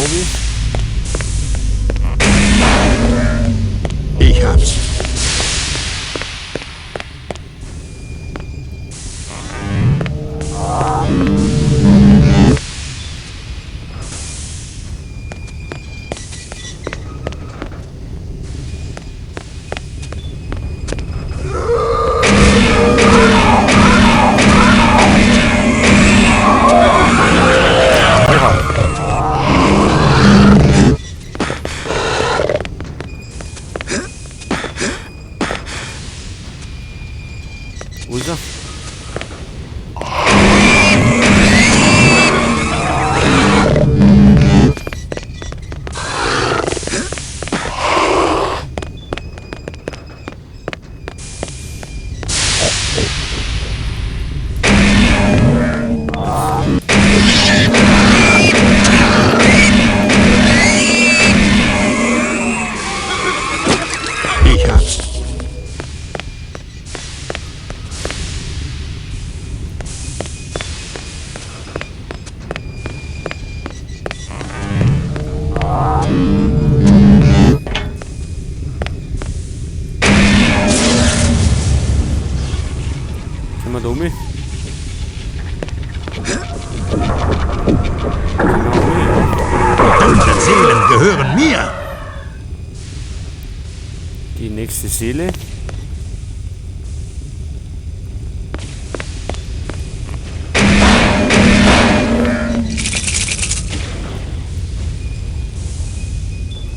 oben. Ich hab's. Wo ist er? Ich hab's. Können wir da um? Können wir um, ja. Dunkle Seelen gehören mir. Die nächste Seele.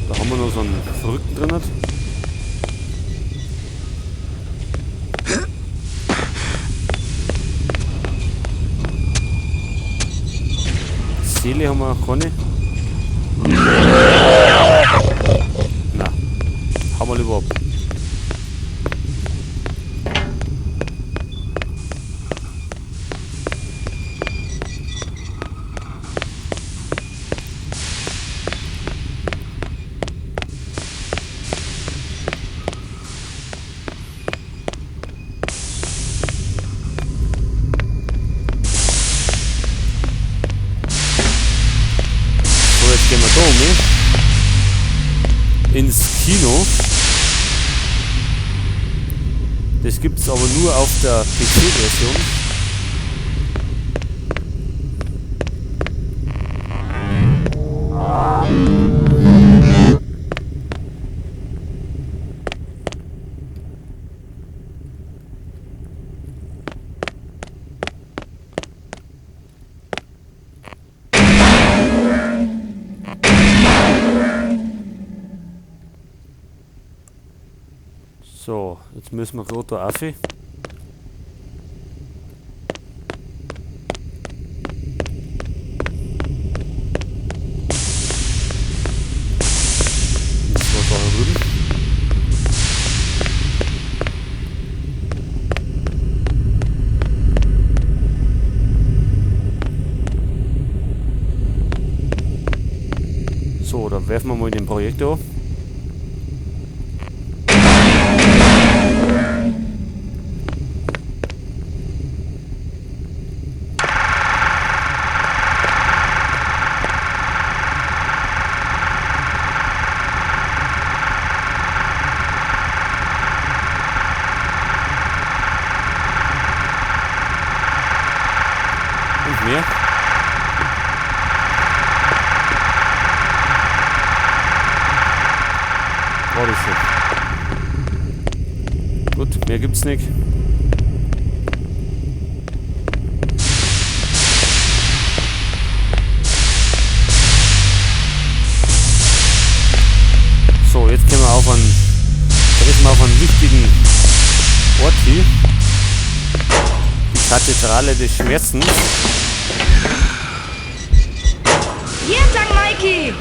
Da haben wir noch so einen Verrückten drin. Seele haben wir keine. Na, haben wir lieber ab. So, jetzt gehen wir da um, ins Kino. Das gibt's aber nur auf der PC-Version. So, jetzt müssen wir gerade da auf. Und zwar da drüben. So, da werfen wir mal den Projektor. Und mehr. War das schon. Gut, mehr gibt's nicht. So, jetzt können wir auf einen, treffen wir auf einen wichtigen Ort hier. Die Kathedrale des Schmerzens. Hier entlang, Mikey!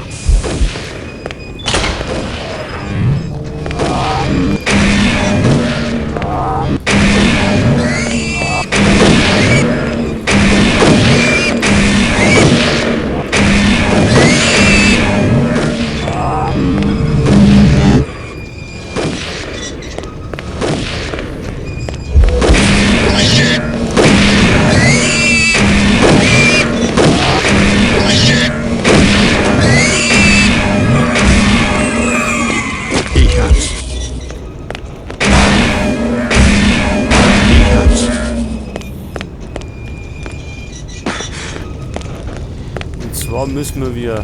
Zwar müssen wir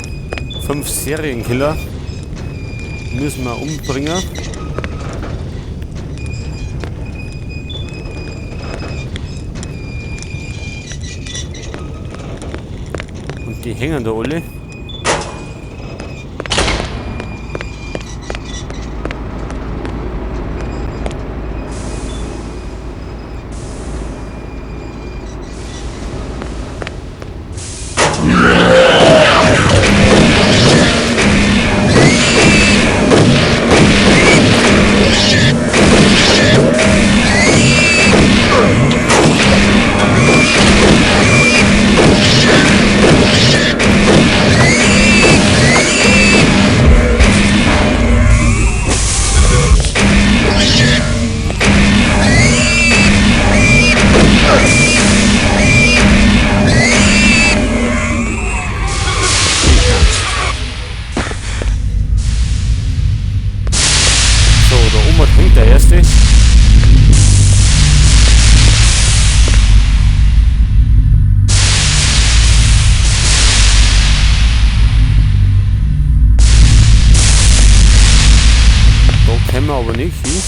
5 Serienkiller müssen wir umbringen. Und die hängen da alle. Der erste. Da können wir aber nicht hin.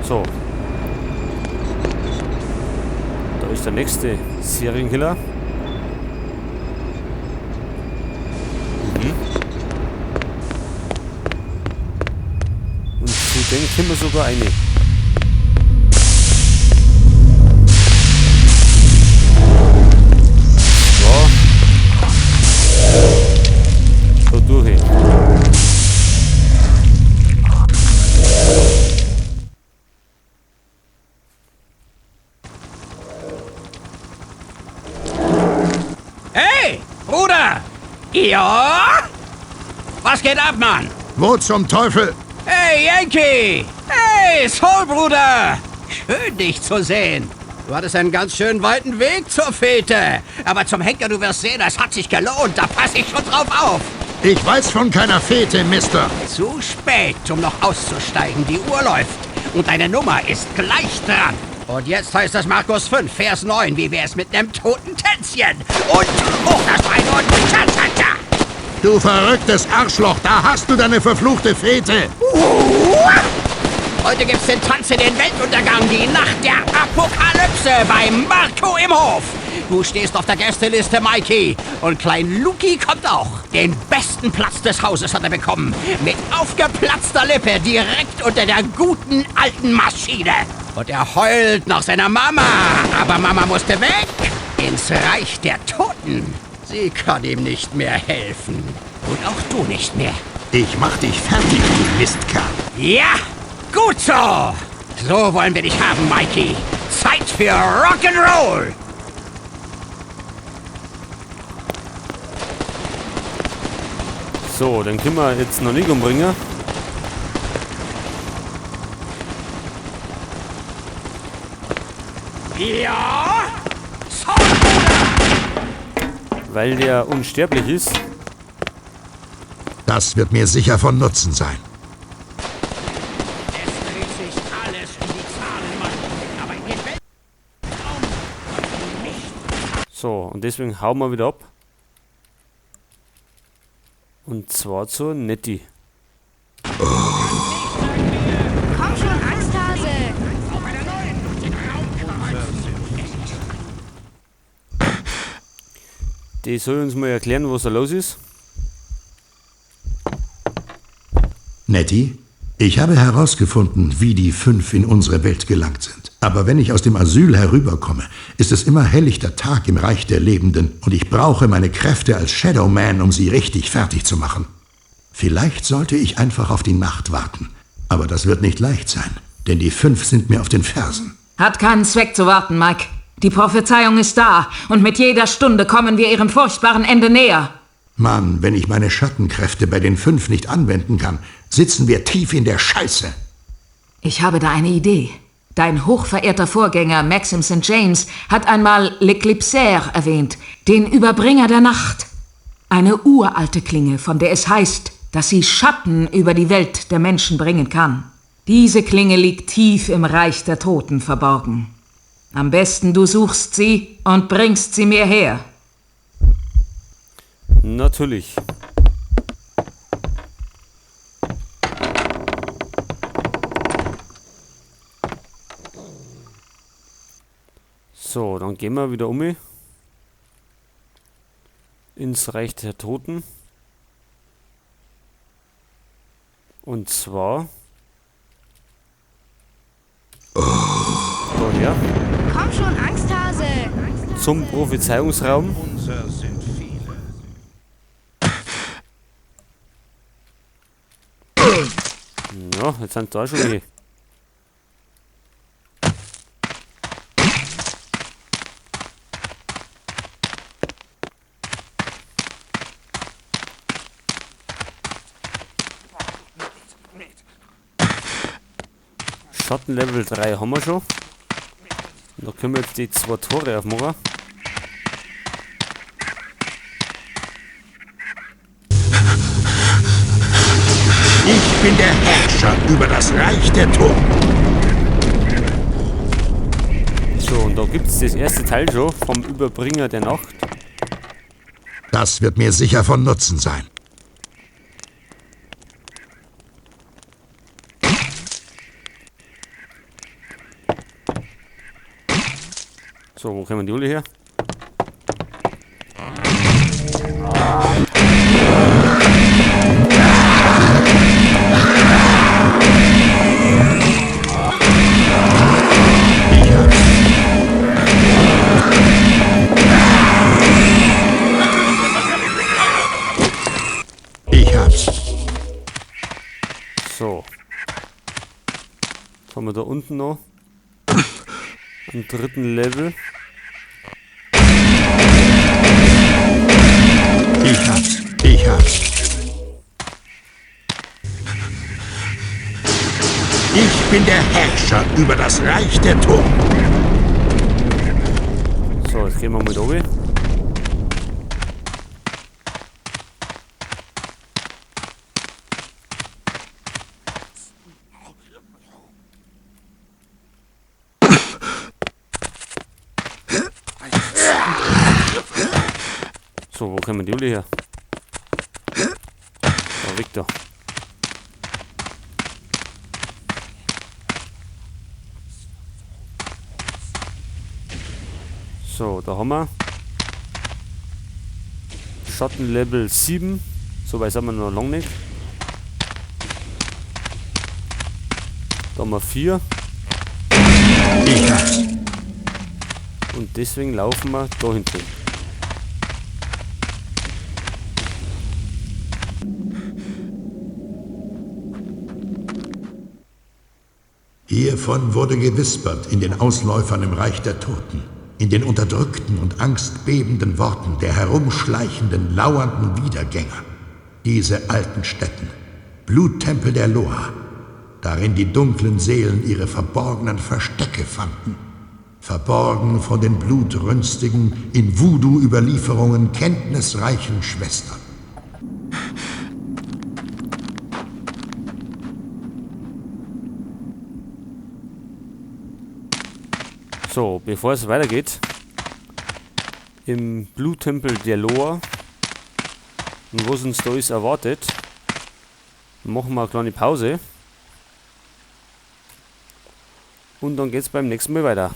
So. Da ist der nächste Serienkiller. Mhm. Und zu dem können wir sogar eine. So. Da durch. Hey, Bruder! Ja? Was geht ab, Mann? Wo zum Teufel? Hey, Yankee! Hey, Soul, Bruder! Schön, dich zu sehen. Du hattest einen ganz schön weiten Weg zur Fete. Aber zum Henker, du wirst sehen, das hat sich gelohnt. Da passe ich schon drauf auf. Ich weiß von keiner Fete, Mister. Zu spät, um noch auszusteigen. Die Uhr läuft. Und deine Nummer ist gleich dran. Und jetzt heißt das Markus 5, Vers 9. Wie wär's mit nem toten Tänzchen? Und hoch das Bein und tcha-tcha-tcha! Du verrücktes Arschloch, da hast du deine verfluchte Fete! Heute gibt's den Tanz in den Weltuntergang, die Nacht der Apokalypse bei Marco im Hof. Du stehst auf der Gästeliste, Mikey. Und Klein Luki kommt auch. Den besten Platz des Hauses hat er bekommen. Mit aufgeplatzter Lippe direkt unter der guten alten Maschine. Und er heult nach seiner Mama. Aber Mama musste weg. Ins Reich der Toten. Sie kann ihm nicht mehr helfen. Und auch du nicht mehr. Ich mach dich fertig, du Mistkerl. Ja, gut so. So wollen wir dich haben, Mikey. Zeit für Rock'n'Roll. So, den können wir jetzt noch nicht umbringen. Ja? So, Weil der unsterblich ist. Das wird mir sicher von Nutzen sein. Es dreht sich alles um die Zahlen, Mann. Aber in den Weltraum nicht. So, und deswegen hauen wir wieder ab. Und zwar zur Nettie. Komm schon, Angsthase! Die soll uns mal erklären, was da los ist. Nettie, Ich habe herausgefunden, wie die 5 in unsere Welt gelangt sind. Aber wenn ich aus dem Asyl herüberkomme, ist es immer helllichter Tag im Reich der Lebenden und ich brauche meine Kräfte als Shadow Man, um sie richtig fertig zu machen. Vielleicht sollte ich einfach auf die Nacht warten. Aber das wird nicht leicht sein, denn die 5 sind mir auf den Fersen. Hat keinen Zweck zu warten, Mike. Die Prophezeiung ist da und mit jeder Stunde kommen wir ihrem furchtbaren Ende näher. Mann, wenn ich meine Schattenkräfte bei den 5 nicht anwenden kann, sitzen wir tief in der Scheiße. Ich habe da eine Idee. Dein hochverehrter Vorgänger Maxim St. James hat einmal L'Eclipsaire erwähnt, den Überbringer der Nacht. Eine uralte Klinge, von der es heißt, dass sie Schatten über die Welt der Menschen bringen kann. Diese Klinge liegt tief im Reich der Toten verborgen. Am besten du suchst sie und bringst sie mir her. Natürlich. So, dann gehen wir wieder um ins Reich der Toten. Und zwar daher. Komm schon, Angsthase! Zum Prophezeiungsraum. Unser sind viele. Ja, jetzt sind da schon welche. Schattenlevel 3 haben wir schon. Und da können wir jetzt die 2 Tore aufmachen. Ich bin der Herrscher über das Reich der Toten. So, und da gibt's das erste Teil schon vom Überbringer der Nacht. Das wird mir sicher von Nutzen sein. So, wo kommen die alle her? Ich hab's. So. Was haben wir da unten noch? Am dritten Level. Ich hab's. Ich hab's. Ich bin der Herrscher über das Reich der Toten. So, jetzt gehen wir mal runter. So, wo kommen die alle her? Da, Victor. So, da haben wir Schattenlevel 7. So weit sind wir noch lange nicht. Da haben wir 4. Ich hab's. Und deswegen laufen wir da hinten. Hiervon wurde gewispert in den Ausläufern im Reich der Toten, in den unterdrückten und angstbebenden Worten der herumschleichenden, lauernden Wiedergänger. Diese alten Stätten, Bluttempel der Loa, darin die dunklen Seelen ihre verborgenen Verstecke fanden. Verborgen vor den blutrünstigen, in Voodoo-Überlieferungen kenntnisreichen Schwestern. So, bevor es weitergeht, im Bluttempel der Loa und was uns da ist erwartet, machen wir eine kleine Pause und dann geht's beim nächsten Mal weiter.